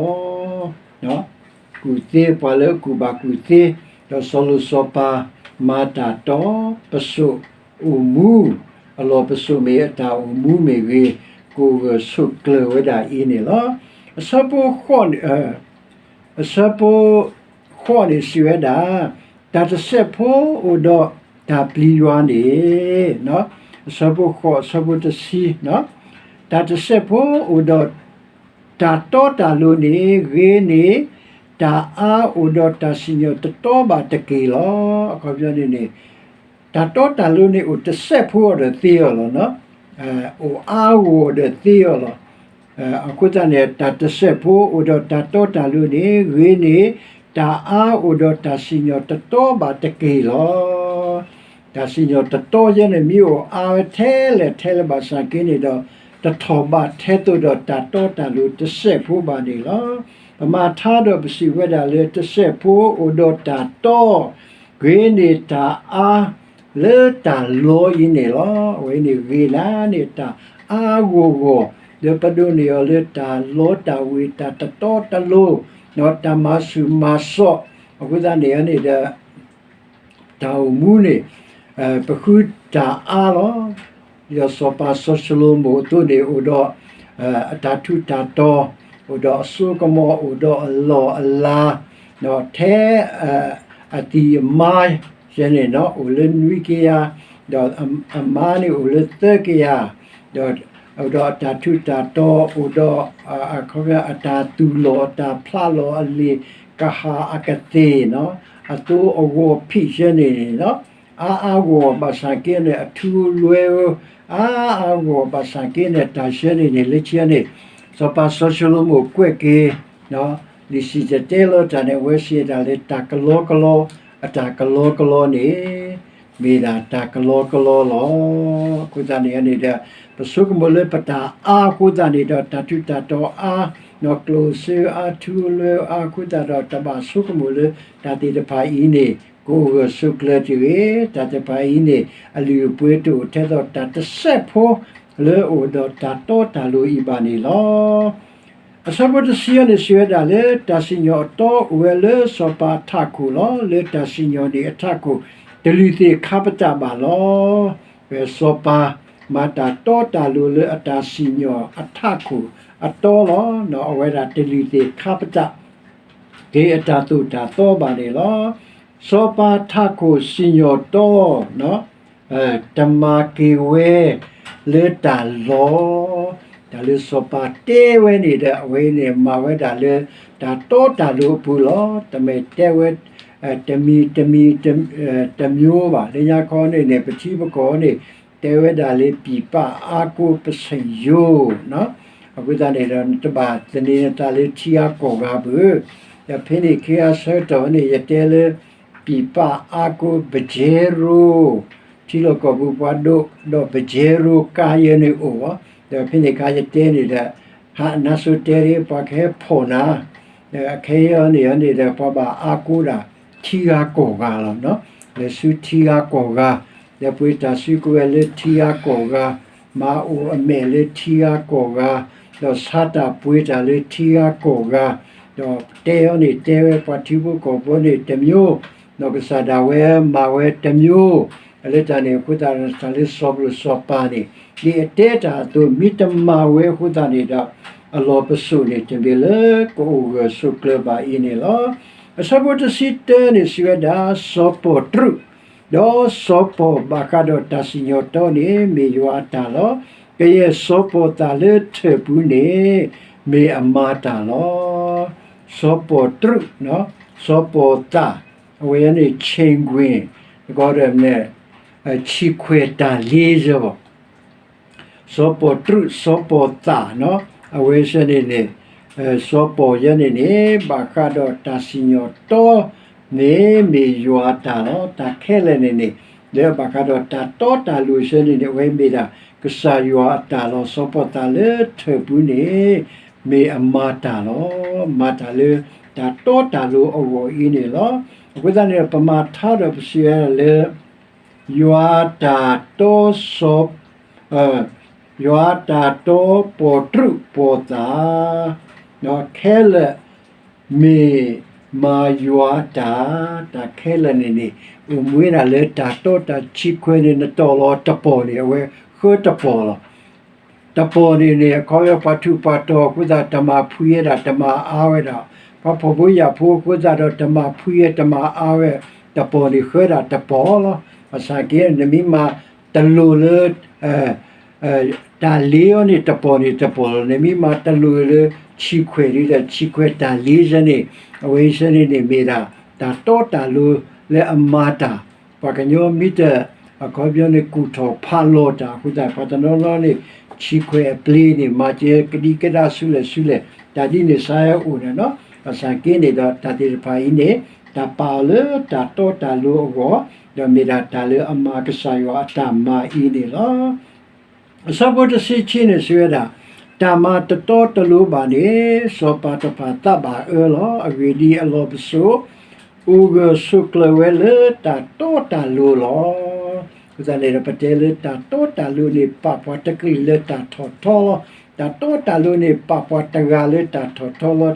ကူၣ်သ့ပှၤလၢအကူၣ်ဘၣ်ကူၣ်သ့, ဒီးစီၤလိၤစီၤပၤမၤတၢ်တီ, ပစိာ်အိၣ်မူ, အလီၢ်ပစိာ်မ့ၢ်အတၢ်အိၣ်မူမ့ၢ်ဂ့ၤ, ကအိၣ်ဂၢၢ်ဆိးကျၢၤဝဲဒၣ်အံၤန့ၣ်လီၤ. အဆၢဖိဃိး, အဆၢဖိဃိးန့ၣ်စံးဝဲဒၣ်, တၢ်တစဲးဖိအိၣ်ဒီးတၢ်ပျံၤယွၤန့ၣ်, အဆၢဖိဃိး, အဆၢဖိတဆံ, တၢ်တစဲးဖိအိၣ်ဒီးတၢ်တီတၢ်လိၤန့ၣ် ဂ့ၤန့ၢ်တၢ်အါအိၣ်ဒီးတၢ်စံၣ်ညီၣ်တတီဘၣ်တက့ၢ်လီၤ. အခီပညီန့ၣ်န့ၣ် တၢ်တီတၢ်လိၤန့ၣ် အိၣ်တစဲးဖိအီၤဒီးသ့အီၤလီၤ. အိၣ်အါဂီၢ်ဒီးသ့အီၤလီၤ. အဃိသတးန့ၣ် တၢ်တစဲးဖိအိၣ်ဒီးတၢ်တီတၢ်လိၤန့ၣ် ဂ့ၤန့ၢ်တၢ်အါအိၣ်ဒီးတၢ်စံၣ်ညီၣ်တတီဘၣ်တက့ၢ်လီၤ. တၢ်စံၣ်ညီၣ်တတီယဲန့ၣ် မ့ၢ်အိၣ်အါဝဲထဲလဲၣ်ထဲလဲၣ်ဘၣ်ဆၣ်က့န့ၣ်ဒီး တထီၣ်ဘးထဲသိးဒီးတၢ်တီတၢ်လိၤတစဲးဖိဘၣ်န့ၣ်လီၤ. ပမၤထါဒီးပစံးဝဲဒၣ်လၢတစဲးဖိအိၣ်ဒီးတၢ်တီ ဂ့ၤန့ၢ်တၢ်အါလၢတၢ်လီအံၤန့ၣ်လီၤ. အဝဲန့ၣ်ဂ့ၤလၢန့ၢ်တၢ်အါဂီၢ်ဂီၢ်, ဒီးပဒိးန့ၢ်အီၤလၢတၢ်လီတၢ်ဝ့ၤ တၢ်တတီတလိၤ, ဒီးတၢ်မၤဆူၣ်မၤစိး, အဃိသတးန့ၣ်န့ၣ်ဒီး တၢ်အိၣ်မူန့ၣ် ပဃုတၢ်အါလီၤ. ဒီးစီၤပၤစီၤၡလိၤမိၣ်အသိးန့ၣ် အိၣ်ဒီး အတၢ်ထူးတၢ်တီၤ, အိၣ်ဒီးအစိကမီၤ, အိၣ်ဒီးအလီၢ်အလၤ, ထဲ အသံၣ်အမါယဲန့ၣ် အိၣ်လၢနွံကယၤ, ဒီးအမါန့ၣ်အိၣ်လၢသၢကယၤ, ဒီးအိၣ်ဒီးအတၢ်ထူးတၢ်တီၤ, အိၣ်ဒီး အခီပညီ အတၢ်သူၣ်လီၤ အတၢ်ဖျးလီၤအလံာ် ကဟၣ်အကသ့ၣ်, အသိအဂီၤဖံးယဲန့ၣ် အါအါဂီၢ်ဂီၢ်ဘၣ်ဆၣ်က့န့ၣ် အထူအလွဲဧိၤ, အါအါဂီၢ်ဂီၢ်ဘၣ်ဆၣ်က့န့ၣ် တၢ်ယဲန့ၣ်န့ၣ် လၢခံန့ၣ် စီၤပၤစီၤၡလိၤမိၣ်ကွဲးက့ၤ လံာ်စံၣ်တဲၤတဲလီၤတၢ်န့ၣ် အဝဲစံးဒၣ်လၢတၢ်ကလီကလီ, အတၢ်ကလီကလီန့ၣ် မ့ၢ်ဒၣ်တၢ်ကလီကလီလီၤ. အဃိသတးန့ၣ်န့ၣ်ဒီး ပဆိကမိၣ်လၢပတၢ်အါအဃိသတးန့ၣ်ဒီး တၢ်ထူးတၢ်တီၤအါ, ကျိၣ်စ့အါ, ထူအလွဲအါအဃိသတးဒီး တဘၣ်ဆိကမိၣ်လၢတၢ်သ့ၣ်တဖၣ်အံၤန့ၣ် ကအိၣ်ဂၢၢ်ဆိးကျၢၤတဂ့ၤ. တၢ်သ့ၣ်တဖၣ်အံၤန့ၣ် အလုၢ်အပှ့ၤတအိၣ်ထဲသိးတၢ်တစဲးဖိ လၢအအိၣ်ဒီးတၢ်တီတၢ်လိၤအံၤဘၣ်န့ၣ်လီၤ. အဆၢဖိတဆံအံၤန့ၣ် စံးဝဲဒၣ်လၢ တၢ်စံၣ်ညီၣ်အတီအိၣ်ဝဲလၢစီၤပၤအထးခိၣ်လီၤ. လၢတၢ်စံၣ်ညီၣ်န့ၣ်အထးခိၣ် တလုၢ်သ့ၣ်ခါပတာ်ဘၣ်လီၤ. စီၤပၤမၤတၢ်တီတၢ်လိၤလၢအတၢ်စံၣ်ညီၣ်အထးခိၣ်အတီလီၤ. အဝဲဒၣ်တလုၢ်သ့ၣ်ခါပတာ် က့ၤအတၢ်သိၣ်တၢ်သီဘၣ်န့ၣ်လီၤ. စီၤပၤထးခိၣ်စံၣ်ညီၣ်တီ တမၤက့ၤဝဲလၢတၢ်လီၤ. တၢ်လၢစီၤပၤတဲဝဲန့ၣ်ဒီး အဝဲန့ၣ်မၤဝဲဒၣ်လၢတၢ်တီတၢ်လိၤအပူၤလီၤ. တမ့ၢ်တဲဝဲ တမံၤတမံၤ တမျိုးဘၣ်. လၢညါခီန့ၣ်န့ၣ် ပထံပကီၢ်န့ၣ် တဲဝဲဒၣ်လၢ ပြည်ပအားကိုး ပစိန်ရုံး အဃိသတးန့ၣ်ဒီး နတဘၣ်သန့ၤနသးလၢထံဂၤကီၢ်ဂၤဘၣ်. ဒီးဖဲန့ၣ်ခ့အဆၢကတီၢ်န့ၣ် ယတဲလၢ ပြည်ပအားကိုး ပယဲရိ ထံလီၢ်ကီၢ်ပူၤပှၤဒိၣ် ဒီးပယဲရိကါယဲန့ၣ်အိၣ်ဘၣ်. ဒီးဖဲန့ၣ်ခါယတဲန့ၣ်ဒီး ဟးနါစိၤတဲဒၣ် ပှၤကဟဲဖီၣ်နၤ ဒီးအခဲအံၤန့ၣ်န့ၣ်ဒီး ပှၤဘၣ်အါကိးဒၣ်ထံဂၤကီၢ်ဂၤလီၤ. လဲၤဆူထံဂၤကီၢ်ဂၤ ဒီးပှ့ၤတၢ်စုကဝဲၤလၢထံဂၤကီၢ်ဂၤ, မၤအိၣ်အမဲာ်လၢထံဂၤကီၢ်ဂၤ, ဒီးဆါတၢ်ပှ့ၤတၢ်လၢထံဂၤကီၢ်ဂၤ, ဒီးတဲအီၤန့ၣ် တဲဝဲပှၤထံဖိကီၢ်ဖိန့ၣ်တမျိုး, ဒီးကစၢ်ဒၣ်ဝဲမၤဝဲတမျိုး, လၢတၢ်န့ၣ်အဃိသတး တၢ်လၢစီၤပီလူးစီၤပၤန့ၣ် ဒ်အတဲတၢ်အသိး မ့ၢ်တမၤဝဲအဃိသတးန့ၣ်ဒီး အလီၢ်ပစိာ်န့ၣ် တမ့ၢ်လၢကအိၣ်ဂၢၢ်ဆိးကျၢၤဘၣ်အံၤန့ၣ်လီၤ. အဆၢဖိတဆံတၢန့ၣ် စံးဝဲဒၣ် စီၤပီၣ်တရူး, ဒီးစီၤပီၣ်ဘၣ်ဃးဒီးတၢ်စံၣ်ညီၣ်တီန့ၣ် မ့ၢ်ယွၤအတၢ်လီၤ. ကယဲၢ်စီၤပီၣ်သၣ်လၢထၢၣ်ပူၤန့ၣ် မ့ၢ်အမၤတၢ်လီၤ. စီၤပီၣ်တရူး, စီၤပီၣ်သၣ်, အဝဲန့ၣ် ဆ့ၣ်ကွ့ၣ်, တကီဒီး ဆံခွဲးတၢ်လ့ယဲၢ်ဘၣ် စီၤပီၣ်တရူး စီၤပီၣ်သၣ်, အဝဲဆၢန့ၣ်န့ၣ်, စီၤပီၣ်ယဲန့ၣ်န့ၣ် ဘၣ်ဃးဒီးတၢ်စံၣ်ညီၣ်တီန့ၣ် မ့ၢ်ယွၤအတၢ်လီၤ. တၢ်ခဲလၢာ်န့ၣ်န့ၣ် လၢဘၣ်ဃးဒီးတၢ်တီတၢ်လိၤဆၢန့ၣ်န့ၣ် အဝဲမ့ၢ်ဒၣ်ကစၢ်ယွၤအတၢ်လီၤ. စီၤပီၣ်သၣ်လၢထၢၣ်ပူၤန့ၣ် မ့ၢ်အမၤတၢ်လီၤ. မၤတၢ်လၢတၢ်တီတၢ်လိၤအဂီၢ်အံၤန့ၣ်လီၤ. အဃိသတးန့ၣ် ပမၤထါဒီးပစံးဝဲဒၣ်လၢ ယွၤတၢ်တီစီၤ, ယွၤတၢ်တီပီၣ်တရူးပီၣ်သၣ်, ခဲလၢာ်မ့ၢ်မၤယွၤတၢ်, တၢ်ခဲလၢာ်န့ၣ်န့ၣ် အိၣ်မူဝဲဒၣ်လၢတၢ်တီတၢ်ဆံခွဲးန့ၣ် နတီၢ်လီၤတပီၣ်န့ၣ် အဝဲဃၢတပီၣ်လီၤ. တပီၣ်န့ၣ်န့ၣ် အခီပညီပှၤထူးပှၤတီၤအဃိသတး တမၤဖှံဝဲဒၣ် တမၤအါဝဲဒၣ်, ပှၤဖှီၣ်ဖိယာ်ဖိအဃိသတးဒီး တမၤဖှံဝဲ တမၤအါဝဲ, တပီၣ်န့ၣ်ဃၢဒၣ်တပီၣ်လီၤ. ဘၣ်ဆၣ်က့ နမ့ၢ်မၤတလိၤလၢ တၢ်လ့အီၤန့ၣ် တပီၣ်န့ၣ်တပီၣ်လီၤ. နမ့ၢ်မၤတလိၤလၢဆံခွဲးဒီး ဆံခွဲးတၢ်လ့ယဲန့ၣ် အဝဲဆၢန့ၣ်န့ၣ် မ့ၢ်ဒၣ်တၢ်တီတၢ်လိၤလၢအမၤတၢ်, ပှၤကညီမ့ၢ်တ အခီပညီန့ၣ် ကူၣ်ထီၣ်ဖးလီၤတၢ်အဃိသတး ပှၤတနီၤနီၤန့ၣ် ဆံခွဲးအပျ့ၤန့ၣ် မၤစၢၤကဒံကဒါဆူလဲၣ်ဆူလဲၣ် တၢ်ဒ်န့ၣ်စါဟဲအိၣ်န့ၣ်လီၤ. ဘၣ်ဆၣ်က့န့ၣ်ဒီး တၢ်သ့ၣ်တဖၣ်အံၤန့ၣ် တၢ်ပာ်အီၤလၢတၢ်တီတၢ်လိၤအဂီၢ်, ဒီးမ့ၢ်ဒၣ်တၢ်လၢအမၤကစၢ်ယွၤအတၢ်မၤအံၤန့ၣ်လီၤ. အဆၢဖိတဆံခံန့ၣ် စံးဝဲဒၣ်, တၢ်မၤတတီတလိၤဘၣ်န့ၣ် စီၤပၤတဖၣ်သးဘၣ်အၢလီၤ. အဂ့ၢ်ဒ်အံၤ, အလီၢ်ပစိာ် အိၣ်ဂၢၢ်ဆိးကျၢၤဝဲလၢတၢ်တီတၢ်လိၤလီၤ. အဃိသတးန့ၣ်ဒီး ပတဲလၢတၢ်တီတၢ်လိၤန့ၣ် ပာ်ပှၤတကလုာ်လၢတၢ်ထီၣ်ထီလီၤ. တၢ်တီတၢ်လိၤန့ၣ် ပာ်ပှၤတဂၤလၢတၢ်ထီၣ်ထီလီ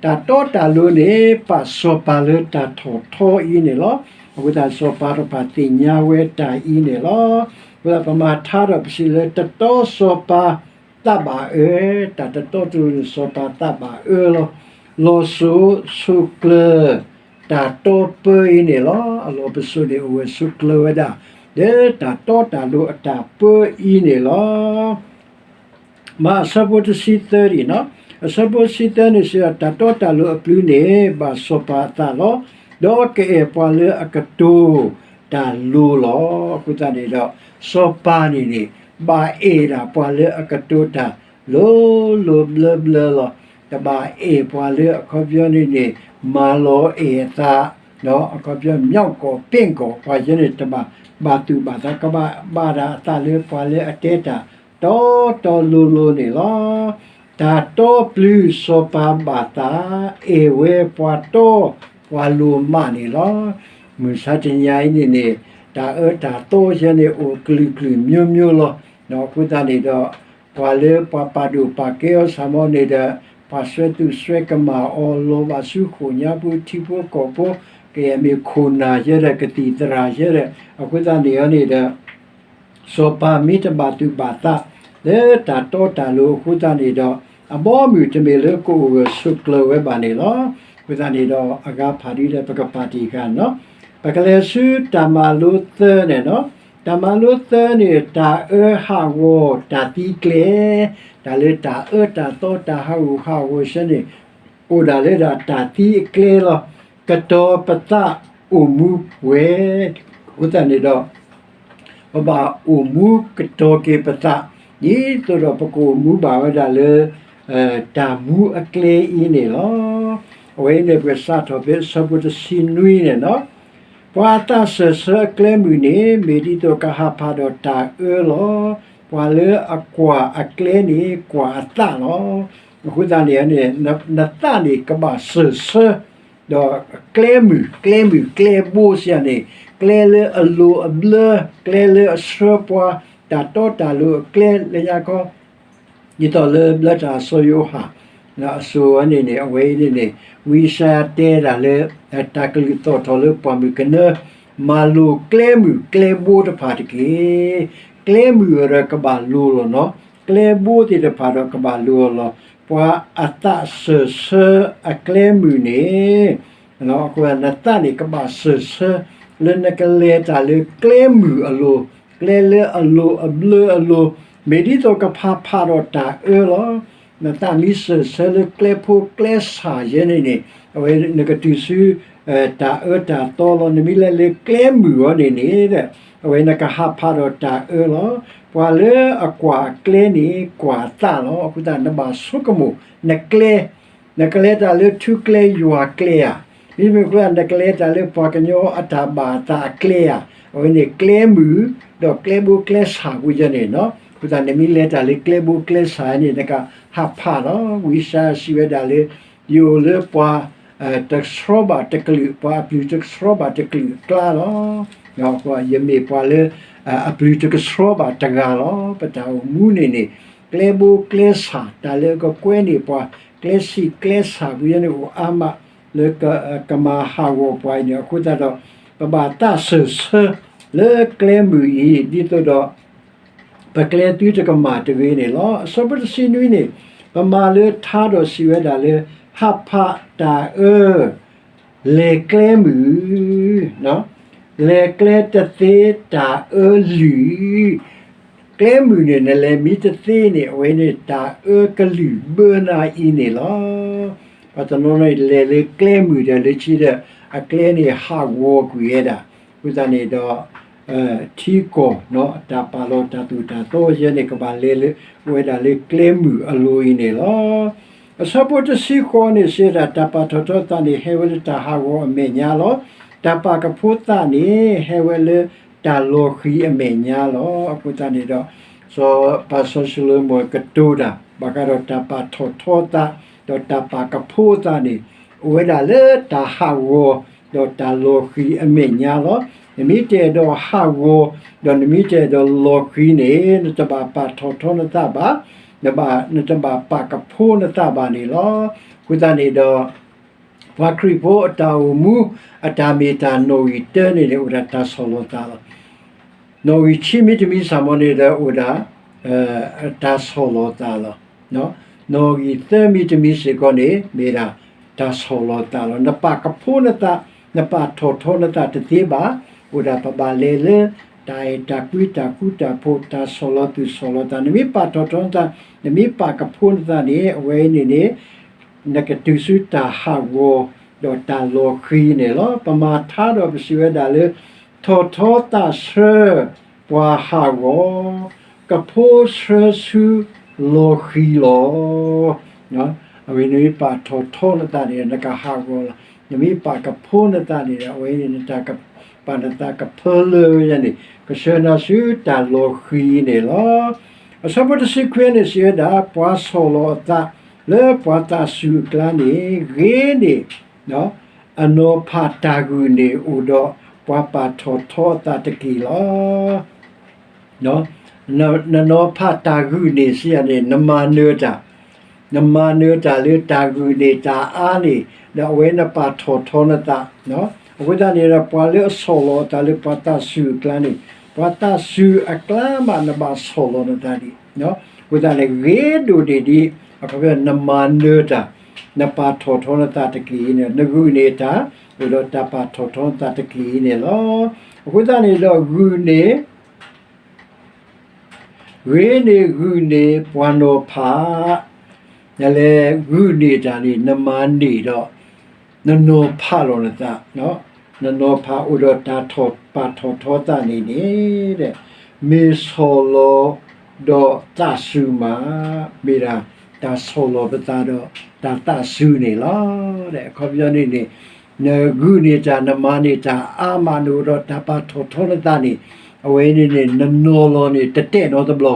ၤ. တၢ်တီတၢ်လိၤန့ၣ် ပာ်စီၤပၤလၢတၢ်ထီၣ်ထီအံၤန့ၣ်လီၤ. အဃိသတး စီၤပၤတဖၣ်သ့ၣ်ညါဝဲတၢ်အံၤန့ၣ်လီၤ. အဃိသတး ပမၤထါဒီးပစံးလၢတတီစီၤပၤသးဘၣ်အၢ, တၢ်တတီတလိၤန့ၣ် စီၤပၤသးဘၣ်အၢလီၤ. လီၢ်စိာ်ဆိးကျၢၤ တၢ်တီပၢအံၤန့ၣ်လီၤ. အလီၢ်ပစိာ်န့ၣ် အိၣ်ဂၢၢ်ဆိးကျၢၤဝဲဒၣ် လၢတၢ်တီတၢ်လိၤအတၢ်ပၢအံၤန့ၣ်လီၤ. မ့ၢ်အဆၢဖိတဆံသၢဒံး, အဆၢဖိတဆံသၢန့ၣ်စံး တၢ်တီတၢ်လိၤအပျုၤန့ၣ် ဘၣ်စီၤပၤအသးလီၤ. ဒီးကအဲၣ်ပှၤလၢအကတိၤတၢ်လိၤလီၤ. အဃိသတးန့ၣ်ဒီး စီၤပၤန့ၣ်န့ၣ် ဘၣ်အဲၣ်ဒၣ်ပှၤလၢအကတိၤတၢ်လိၤလိၤဘျၢဘျၢလီၤ. တဘၣ်အဲၣ်ပှၤလၢအခီပညီန့ၣ်န့ၣ် မၤလီၤအဲၣ်အသး, အခီပညီ မျောက်ကော်ပင့်ကော် ပှၤယဲန့ၣ် တဘၣ်ဘၣ်သူၣ်ဘၣ်သး ကဘၣ်ဘၣ်ဒၣ်အသးလၢပှၤလၢအတဲတၢ်တီတီလိၤလိၤန့ၣ်လီၤ. တၢ်တီပျုၤစီၤပၤဘၣ်သး အဲၣ်ဝဲပှၤတီပှၤလိၤမးန့ၣ်လီၤ. မုၢ်ဆါတနံၤအံၤန့ၣ်န့ၣ် တၢ်အၢတၢ်သီယဲန့ၣ် အိၣ်ကလုာ်ကလုာ်မျိုးမျိုးလီၤ. အဃိသတးန့ၣ်ဒီး ပှၤလၢပှၤပာ်ဒိၣ်ပာ်ကဲအီၤ ဆၣ်မီန့ၣ်ဒီး ပှၤစွဲသူၣ်စွဲကမၣ်အီၤ လီၤဘၣ်ဆူဃိာ်ညါပူၤ ထံဖိကီၢ်ဖိ ကယဲၢ်မ့ၢ်ခိၣ်နၢ်ယဲဒီး ကသံၣ်သရၣ်ယဲဒီး အဃိသတးန့ၣ်န့ၣ်ဒီး စီၤပၤမ့ၢ်တဘၣ်သူၣ်ဘၣ်သး လၢတၢ်တီတၢ်လိၤအဃိသတးန့ၣ်ဒီး အဘီအမုၢ်တမ့ၢ်လၢကအိၣ်ဂၢၢ်ဆိးကျၢၤဝဲဘၣ်န့ၣ်လီၤ. အဃိသတးန့ၣ်ဒီး အဂၤဖးဒ်ဒီး ပကပာ်တ့ၢ်ဃာ်န့ၣ်လီၤ. ပကလဲၤဆူတၢ်မၤလိသၢန့ၣ်လီၤ. တၢ်မၤလိသၢန့ၣ် တၢ်အၢဟးဂီၤတၢ်သံကျဲ, တၢ်လၢတၢ်အၢတၢ်သီတၢ်ဟးဂူာ်ဟးဂီၤဆၢန့ၣ် အိၣ်ဒၣ်လၢဒၣ်တၢ်သံအကျဲလီၤ. ကတီၤပသးအိၣ်မူပှဲၤ, အဃိသတးန့ၣ်ဒီး ပဘၣ်အိၣ်မူကတီၤက့ၤပသး ဒ်သိးဒီးပကအိၣ်မူဘၣ်ဝဲဒၣ်လၢ တၢ်မူအကျဲအံၤန့ၣ်လီၤ. အဝဲအံၤန့ၣ် ပကစးထီၣ်ဖဲအဆၢဖိတဆံနွံန့ၣ်လီၤ. ပှၤအသးစၢၢ်ဆၢအကျဲမုၢ်န့ၣ် မ့ၢ်ဒ်သိးကဟးဖးဒီးတၢ်အၢလီၤ. ပှၤလၢအကွၢ်အကျဲန့ၣ် ကွၢ်အသးလီၤ. အဃိသတးန့ၣ်န့ၣ် နသးန့ၣ်ကဘၣ်စၢၢ်ဆၢ ဒီးကျဲမုၢ် ကျဲမုၢ် ကျဲဘိစ့ၢ်န့ၣ် ကျဲလၢအလိၤအဘျၢ ကျဲလၢအဆှၢပှၤ တၢ်တီတၢ်လိၤအကျဲလၢညါခီ ဒ်သိးလၢဘျၢတၢ်စီၤယိၤဟၣ် အစိၤဝဲန့ၣ်န့ၣ် အဝဲအံၤန့ၣ်န့ၣ် ဝံယၡါယၤတဲဒၣ်လၢ တၢ်ကလုၢ်သီၣ်ထီၣ်လၢပှၢ်မုၢ်ကနၢ မၤလိၤကျဲမုၢ်ကျဲဘိတဖၣ်တက့ၢ်. ကျဲမုၢ်အဒီးကဘၣ်လိၤလီၤနီၤ, ကျဲဘိသ့ၣ်တဖၣ်ဒီးကဘၣ်လိၤလီၤ. ပှၤအသးစၢၢ်ဆၢအကျဲမုၢ်န့ၣ် အဃိနသးန့ၣ်ကဘၣ်စၢၢ်ဆၢ လၢနကလဲၤတၢ်လၢကျဲမုၢ်အလိၤ, ကျဲလၢအလိၤအဘျၢအလိၤ, မ့ၢ်ဒ်သိးကဖးဖးဒီးတၢ်အၢလီၤ. နသးမ့ၢ်စၢၢ်ဆၢလၢကျဲဖိကျဲဆၣ်ယဲန့ၣ်န့ၣ် အဝဲနကတုၤဆူ တၢ်အၢတၢ်သီလီၤ. နမ့ၢ်လဲၤလၢကျဲမုၢ်အီၤန့ၣ်န့ၣ် အဝဲနကဟးဖးဒီးတၢ်အၢလီၤ. ပှၤလၢအကွၢ်အကျဲန့ၣ် ကွၢ်အသးလီၤ. အဃိသတးနဘၣ်ဆိကမိၣ် နကျဲ နကလဲၤတၢ်လၢထူကျဲယွၤကျဲဧါ, မ့မ့ၢ်အဃိ နကလဲၤတၢ်လၢပှၤကညီအတၢ်ဘၣ်အသးအကျဲဧါ, အဝဲန့ၣ်ကျဲမုၢ် ဒီးကျဲဘိကျဲဆၣ်ပူၤယဲန့ၣ်နီၤ. အဃိသတးနမ့ၢ်လဲၤတၢ်လၢကျဲဘိကျဲဆၣ်န့ၣ် နကဟးဖးလီၤ. ဝံယၡါယၤစံးဝဲဒၣ်လၢ ယအိၣ်လၢပှၤ တကဆှီဘၣ်တကလုာ်, ပှၤအပျုၤတကဆှီဘၣ်တကလုာ်အကျါလီၤ. ယမ့ၢ်ပှၤလၢ အပျုၤတကဆှီဘၣ်တဂၤလီၤ. ပတၢ်အိၣ်မူန့ၣ်န့ၣ် ကျဲဘိကျဲဆၣ် တၢ်လၢအကကွဲန့ၢ်ပှၤ ကျဲဆံးကျဲဆၣ်ပူၤယဲန့ၣ်အိၣ်အါမး လၢကမၤဟးဂီၤပှၤအံၤန့ၣ် အဃိသတးဒီး ပဘၣ်သးစၢၢ်ဆၢ လၢကျဲမုၢ်အံၤ ဒ်သိးဒီး ပကျဲသုတကမၣ်တဂ့ၤန့ၣ်လီၤ. အဆၢဖိတဆံနွံန့ၣ် ပမၤလၢထါဒီးစံးဝဲဒၣ်လၢ ဟးဖးတၢ်အၢ လဲၤကျဲမုၢ်, လဲၤကျဲတသ့တၢ်အၢလုၢ်, ကျဲမုၢ်န့ၣ် နလဲၤမ့ၢ်တသ့န့ၣ် အဝဲန့ၣ်တၢ်အၢကလုၢ်ဘၢနၤအံၤန့ၣ်လီၤ. ပှၤတနီၤနီၤလဲၤလၢကျဲမုၢ်ဒီးလၢခံဒီး အကျဲန့ၣ်ဟးဂီၤကွံာ်ဝဲဒၣ်, အဃိသတးန့ၣ်ဒီး ထံကီၢ် တၢ်ပာ်လီၤတၢ်သိၣ်တၢ်သီယဲန့ၣ် ကဘၣ်လဲၤလၢ ဝဲဒၣ်လၢကျဲမုၢ်အလိၤအံၤန့ၣ်လီၤ. အဆၢဖိတဆံဃိးန့ၣ် စံးဝဲဒၣ် တၢ်ပာ်ထီၣ်ထီသးန့ၣ် ဟဲဝဲလၢတၢ်ဟးဂီၤအမဲာ်ညါလီၤ. တၢ်ပာ်ကဖိသးန့ၣ် ဟဲဝဲလၢတၢ်လီၤဃံၤအမဲာ်ညါလီၤ. အဃိသတးန့ၣ်ဒီး စီၤပၤစီၤၡလိၤမိၣ်ကတိၤတၢ် ဘၣ်ဃးဒီးတၢ်ပာ်ထီၣ်ထီသး ဒီးတၢ်ပာ်ကဖိသးန့ၣ် အိၣ်ဝဲဒၣ်လၢတၢ်ဟးဂီၤ ဒီးတၢ်လီၤဃံၤအမဲာ်ညါလီၤ. နမ့ၢ်တအဲၣ်ဒိးဟးဂီၤ ဒီးနမ့ၢ်တအဲၣ်ဒိးလီၤဃံၤန့ၣ် နတဘၣ်ပာ်ထီၣ်ထီနသးဘၣ်, နဘၣ် နတဘၣ်ပာ်ကဖိနသးဘၣ်န့ၣ်လီၤ. အဃိသတးန့ၣ်ဒီး ပှၤခရံာ်ဖိအတၢ်အိၣ်မူ အတၢ်မ့ၢ်တၢ်နီၣ်ဂံၢ်တၢန့ၣ်န့ၣ် အိၣ်ဒၣ်တၢ်ဆီၣ်လီၤသးလီၤ. နီၣ်ဂံၢ်ဆံမ့တမံၤ ဆၣ်မီန့ၣ်ဒီး အိၣ်ဒၣ် တၢ်ဆီၣ်လီၤသးလီၤ. နီၣ်ဂံၢ်သၢမံၤတမံၤစ့ၢ်ကီးန့ၣ် မ့ၢ်ဒၣ်တၢ်ဆီၣ်လီၤသးလီၤ. နပာ်ကဖိနသး, နပာ်ထီၣ်ထီနသးတသ့ဘၣ်. အိၣ်ဒၣ်ပဘၣ်လဲၤလၢ တၢ်အဲၣ်တၢ်ကွံ တၢ်ဃူတၢ်ဖိး တၢ်ဆီၣ်လီၤသူၣ်ဆီၣ်လီၤသး, နမ့ၢ်ပာ်ထီၣ်ထီနသး, နမ့ၢ်ပာ်ကဖိနသးန့ၣ် အဝဲအံၤန့ၣ်န့ၣ် နကတုၤဆူတၢ်ဟးဂီၤ ဒီးတၢ်လီၤဃံၤန့ၣ်လီၤ. ပမၤထါဒီးပစံးဝဲဒၣ်လၢ ထီၣ်ထီသးဆၢ ပှၤဟးဂီၤ, ကဖိဆၢဆူလီၤဃံၤလီၤ. အဝဲနမ့ၢ်ပာ်ထီၣ်ထီနသးန့ၣ် နကဟးဂီၤလီၤ. နမ့ၢ်ပာ်ကဖိနသးန့ၣ် အဝဲန့ၣ် နတၢ်ကပာ်နသးကဖၢလၢဝဲန့ၣ် ကဆှၢနၤဆူတၢ်လီၤဃံၤန့ၣ်လီၤ. အဆၢဖိတဆံခွံန့ၣ် စံးဝဲဒၣ် ပှၤဆီၣ်လီၤအသး လၢပှၤသးစူၤအကျါန့ၣ် ဂ့ၤန့ၢ် အနီၤဖးတၢ်ဂုာ်န့ၣ်အိၣ်ဒီး ပှၤပာ်ထီၣ်ထီအသးတက့ၢ်လီၤ. နနီၤဖးတၢ်ဂုာ်န့ၢ်စံးယၤန့ၣ် နမၤနၢၤတၢ်, နမၤနၢၤတၢ်လၢတၢ်ဂုာ်န့ၢ်တၢ်အါန့ၣ် ဒီးအဝဲနပာ်ထီၣ်ထီနသး, အဃိသတးန့ၣ်ဒီး ပှၤလၢအဆီၣ်လီၤအသးလၢပှၤသးစူၤအကျါန့ၣ် ပှၤသးစူၤအကျါမး နဘၣ်ဆီၣ်လီၤနသးဒံး, အဃိသတးန့ၣ် ဂ့ၤဒိၣ်န့ၢ်ဒံး အခီပညီနမၤနၢၤတၢ်, နပာ်ထီၣ်ထီနသးတက့ၢ်အံၤန့ၣ် နဂုာ်န့ၢ်တၢ် အိၣ်ဒီးတၢ်ပာ်ထီၣ်ထီနသးတက့ၢ်အံၤန့ၣ်လီၤ. အဃိသတးန့ၣ်ဒီး ဂုာ်န့ၢ် ဂ့ၤန့ၢ်ဂုာ်န့ၢ်ပှၤနီၤဖး, နလဲၤဂုာ်န့ၢ်တၢ်န့ၣ် နမၤန့ၢ်ဒီး နနီၤဖးလီၤနသး, နနီၤဖးအိၣ်ဒီးတၢ်ထီၣ်ပာ်ထီၣ်ထီသးန့ၣ်န့ၣ် မ့ၢ်ဆီၣ်လီၤဒီးသးစူၤမး, မ့ၢ်ဒၣ်တၢ်ဆီၣ်လီၤပသးဒီးတၢ်သးစူၤန့ၣ်လီၤ. အခီပညီန့ၣ်န့ၣ် နဂုာ်န့ၢ်တၢ် နမၤန့ၢ်တၢ်အါမး နအိၣ်ဒီးတၢ်ပာ်ထီၣ်ထီနသးန့ၣ် အဝဲန့ၣ်န့ၣ် နနီၤလီၤန့ၣ် တတဲာ်နီတဘျီ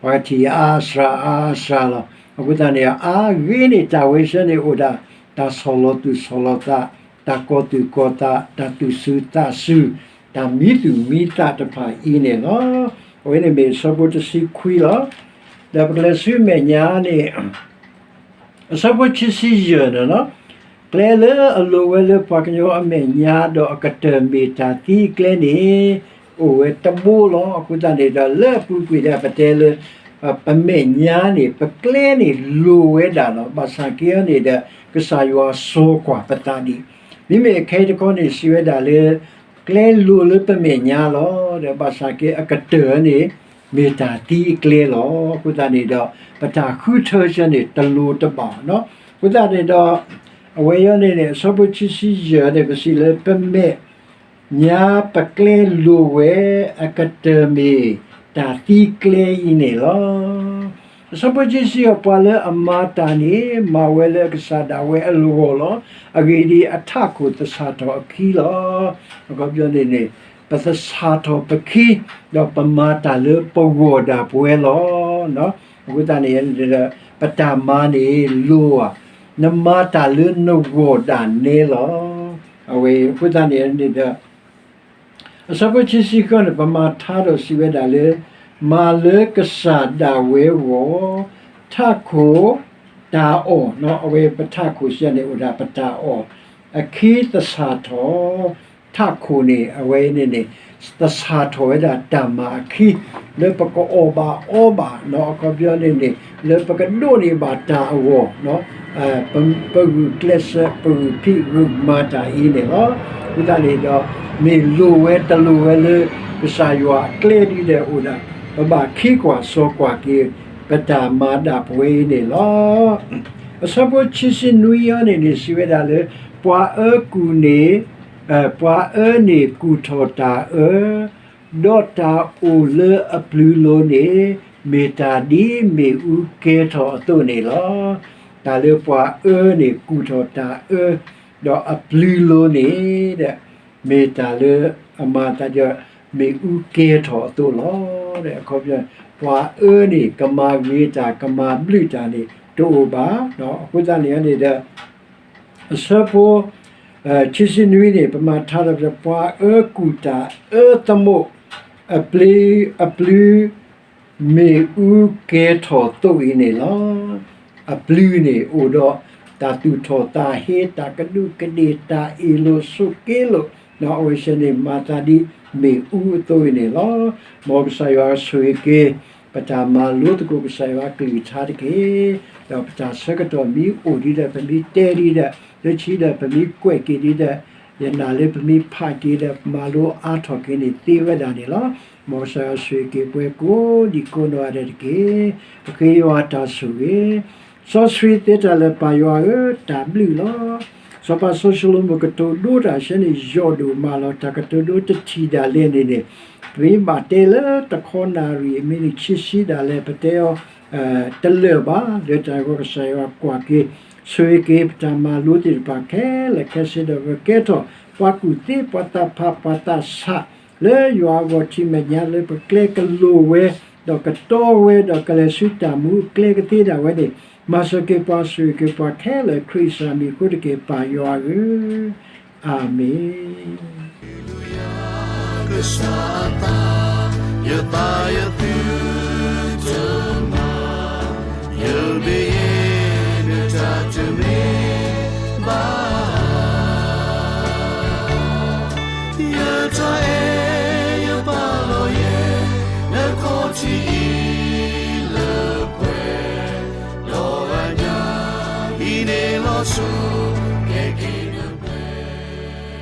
ပှၤကထံၣ်အါစှၤအါစှၤလီၤ. အဃိသတးန့ၣ် အါဂ့ၤန့ၢ်တၢ်ဝဲဆၢန့ၣ်အိၣ်ဒၣ် တၢ်ဆီၣ်လီၤသူၣ်ဆီၣ်လီၤသး, တၢ်ကီၤသူၣ်ကီၤသး, တၢ်သူၣ်စူၤသးစူၤ, တၢ်မံသူၣ်မံသးတဖၣ်အံၤန့ၣ်လီၤ. အဝဲန့ၣ်မ့ၢ်အဆၢဖိတဆံခွံလီၤ. ဒီးပကလဲၤဆူမဲာ်ညါန့ၣ် အဆၢဖိခံဆံယဲၢ်န့ၣ်လီၤ. ကျဲလၢအလိၤဝဲလၢပှၤကညီအမဲာ်ညါ ဒီးအကတၢၢ်မ့ၢ်တၢ်သံအကျဲန့ၣ် အိၣ်ဝဲတဘိလီၤ. အဃိသတးန့ၣ်ဒီး လၢအပူၤကွံာ်ဒီး ပတဲလၢ ပမဲာ်ညါန့ၣ် ပကျဲန့ၣ်လိၤဝဲဒၣ်လီၤ. ဘၣ်ဆၣ်က့အံၤန့ၣ်ဒီး ကစၢ်ယွၤစိာ်ကွၢ်ပသးဒံး. မ့မ့ၢ်ခဲအံၤတခီန့ၣ် စံးဝဲဒၣ်လၢ ကျဲလိၤလၢပမဲာ်ညါလီၤ. ဒီးဘၣ်ဆၣ်က့အကတၢၢ်န့ၣ် မ့ၢ်တၢ်သံအကျဲလီၤ. အဃိသတးန့ၣ်ဒီး ပတၢ်ဃုထၢဆၢန့ၣ် တလိၤတဘၣ်နီၤ. အဃိသတးန့ၣ်ဒီး အဝဲအံၤန့ၣ်န့ၣ် အဆၢဖိခံဆံယဲၢ်န့ၣ် ပစံးလၢပမဲာ်ညါပကျဲလိၤဝဲ အကတၢၢ်မ့ၢ်တၢ်သံကျဲအံၤန့ၣ်လီၤ. အဆၢဖိခံဆံဃိး ပှၤလၢအမၤတၢ်န့ၣ် မၤဝဲလၢအကစၢ်ဒၣ်ဝဲအလီၢ်လီၤ. အဂ့ၢ်ဒ်အံၤ အထးခိၣ်သဆၣ်ထီၣ်အခံလီၤ. အခီပညီန့ၣ်န့ၣ် ပသဆၣ်ထီၣ်ပခံ ဒီးပမၤတၢ်လၢပဂီၢ်ဒၣ်ပဝဲလီၤ. အဃိသတးန့ၣ် ပတၢ်မၤန့ၣ်လိၤဧါ, နမၤတၢ်လၢနဂီၢ်ဒၣ်နဲလီၤ. အဝဲအဃိသတးန့ၣ်န့ၣ်ဒီး အဆၢဖိခံဆံဃိးန့ၣ် ပမၤထါဒီးစံးဝဲဒၣ်လၢ မၤလၢကစၢ်ဒၣ်ဝဲအဂီၢ်, ထးခိၣ်တၢ်အီၣ်, အဝဲပထးခိၣ်စံးန့ၣ်အိၣ်ဒၣ်ပတၢ်အီၣ်, အခံသဆၣ်ထီၣ်, ထးခိၣ်န့ၣ် အဝဲန့ၣ်န့ၣ် သဆၣ်ထီၣ်ဝဲဒၣ်တၢ်မၤအခံ လၢပကအီၣ်ဘၣ်အီဘၣ်နီၤ, အခီပညီန့ၣ်န့ၣ် လၢပကဒိးန့ၢ်ဘၣ်တၢ်အဂီၢ်, ပဂုာ်ကျဲးစၢး ပဂုာ်ဖံးဂုာ်မၤတၢ်အံၤန့ၣ်လီၤ. အဃိသတးန့ၣ်ဒီး မ့ၢ်လိၤဝဲတလိၤဝဲလၢ ကစၢ်ယွၤအကျဲဒ်ဒီးအိၣ်ဒၣ် ပဘၣ်ခံကွၢ်စိကွၢ်က့ၤ ပတၢ်မၤဒၣ်ပဝဲအံၤန့ၣ်လီၤ. အဆၢဖိခံဆံနွံအံၤန့ၣ်န့ၣ် စံးဝဲဒၣ်လၢ ပှၤအၢကူၣ်န့ၣ် ပှၤအၢန့ၣ်ကူၣ်ထီၣ်တၢ်အၢ, ဒီးတၢ်အိၣ်လၢအပျုၤလိၤန့ၣ် မ့ၢ်တၢ်ဒ်မ့ၣ်အူကဲထီၣ်အသိးန့ၣ်လီၤ. တၢ်လၢပှၤအၢန့ၣ်ကူၣ်ထီၣ်တၢ်အၢ, ဒီးအပျုၤလိၤန့ၣ် မ့ၢ်တၢ်လၢအမၤသးဒီး မ့ၣ်အူကဲထီၣ်အသိးလီၤ. အခီပညီ ပှၤအၢန့ၣ် ကမၤဂ့ၤတၢ် ကမၤဘျုးတၢ်န့ၣ် တအိၣ်ဘၣ်. အဃိသတးန့ၣ်န့ၣ်ဒီး အဆၢဖိ ခံဆံနွံန့ၣ် ပမၤထါဒီး ပှၤအၢကူၣ်တၢ်အၢသမူး အပျုၤ အပျုၤ မ့ၣ်အူကဲထီၣ်သိးအံၤန့ၣ်လီၤ. အပျုၤန့ၣ်အိၣ်ဒီး တၢ်သူၣ်ထီၣ်သးဟ့ တၢ်ကဒူးကဒ့ၣ် တၢ်အ့ၣ်လိာ်ဆိးက့လိာ် အဝဲသ့ၣ်န့ၣ် မၤသးဒ်မ့ၣ်အူအသိးအံၤန့ၣ်လီၤ. မ်ကစၢ်ယွၤဆိၣ်ဂ့ၤက့ၤ ပတၢ်မၤလိသကိးကစၢ်ယွၤကလုၢ်ကထါတက့ၢ်. ဒီးပတၢ်ဆၢကတီၢ်မ့ၢ်အိၣ်ဒံးဒီး ပမ့ၢ်တဲဒံးဒီး လၢခံဒီးပမ့ၢ်ကွဲးက့ၤဒံးဒီး ယနာ်လၢပမ့ၢ်ဖးက့ၤဒီး ပမၤလိအါထီၣ်က့ၤန့ၣ်သ့ဝဲဒၣ်န့ၣ်လီၤ. မ်ကစၢ်ယွၤဆိၣ်ဂ့ၤက့ၤပှၤကိးဒံးကိးနီၢ်ဂၤဒဲးတက့ၢ်. ပဃ့ယွၤတၢ်ဆိၣ်ဂ့ၤ စီဆှံသ့တၢ်လၢပၢ်ယွၤဧၢ တၢ်ဘျုးလီၤ. စီၤပၤစီၤၡလိၤမိၣ်ကတိၤဒိတၢ်ဆၢန့ၣ် ယိာ်ဒိၣ်မးလီၤ. တၢ်ကတိၤဒိတထံၣ်ဒၣ်လဲာ်န့ၣ်န့ၣ် ပမ့ၢ်ဘၣ်တဲလၢတခီနၣ်ရံၣ် အမံးနံးခံဆံဒၣ်လဲာ် ပတဲအီၤ တလၢာ်ဘၣ်. လၢတၢ်ဂီၤကစၢ်ယွၤကွၢ်က့ၤ ဆိၣ်ဂ့ၤက့ၤပတၢ်မၤလိသ့ၣ်တဖၣ်ခဲလၢာ်ခဲဆ့ဒီး ပကဲထီၣ် ပှၤကူၣ်သ့ ပှၤသးဖး ပှၤသးဆး လၢယွၤအဂီၢ်ထံးမဲာ်ညါလၢပကျဲကလိၤဝဲ ဒီးကတီဝဲ ဒီးကလဲၤဆူတၢ်မူအကျဲကသ့ဒၣ်ဝဲန့ၣ် မၤစၢၤက့ၤပှၤဆိၣ်ဂ့ၤက့ၤပှၤခဲလၢာ် ခရံာ်စၢ်မံၤအဃိတက့ၢ် ပၢ်ယွၤဧၢ, အၤမ့ၣ်. ယသးယသုတမၤ, ယဘၣ်ယဲၢ်နတၢ်တမ့ၢ်ဘၣ်ဧါ. ယတၢ်အဲၣ်ယပာ်လီၤယဲၢ် နခီၣ်ထံးအံၤလၢပှဲၤ, ဒီးအညၣ်အံၤန့ၣ်လီၤဆိကဲက့ၤ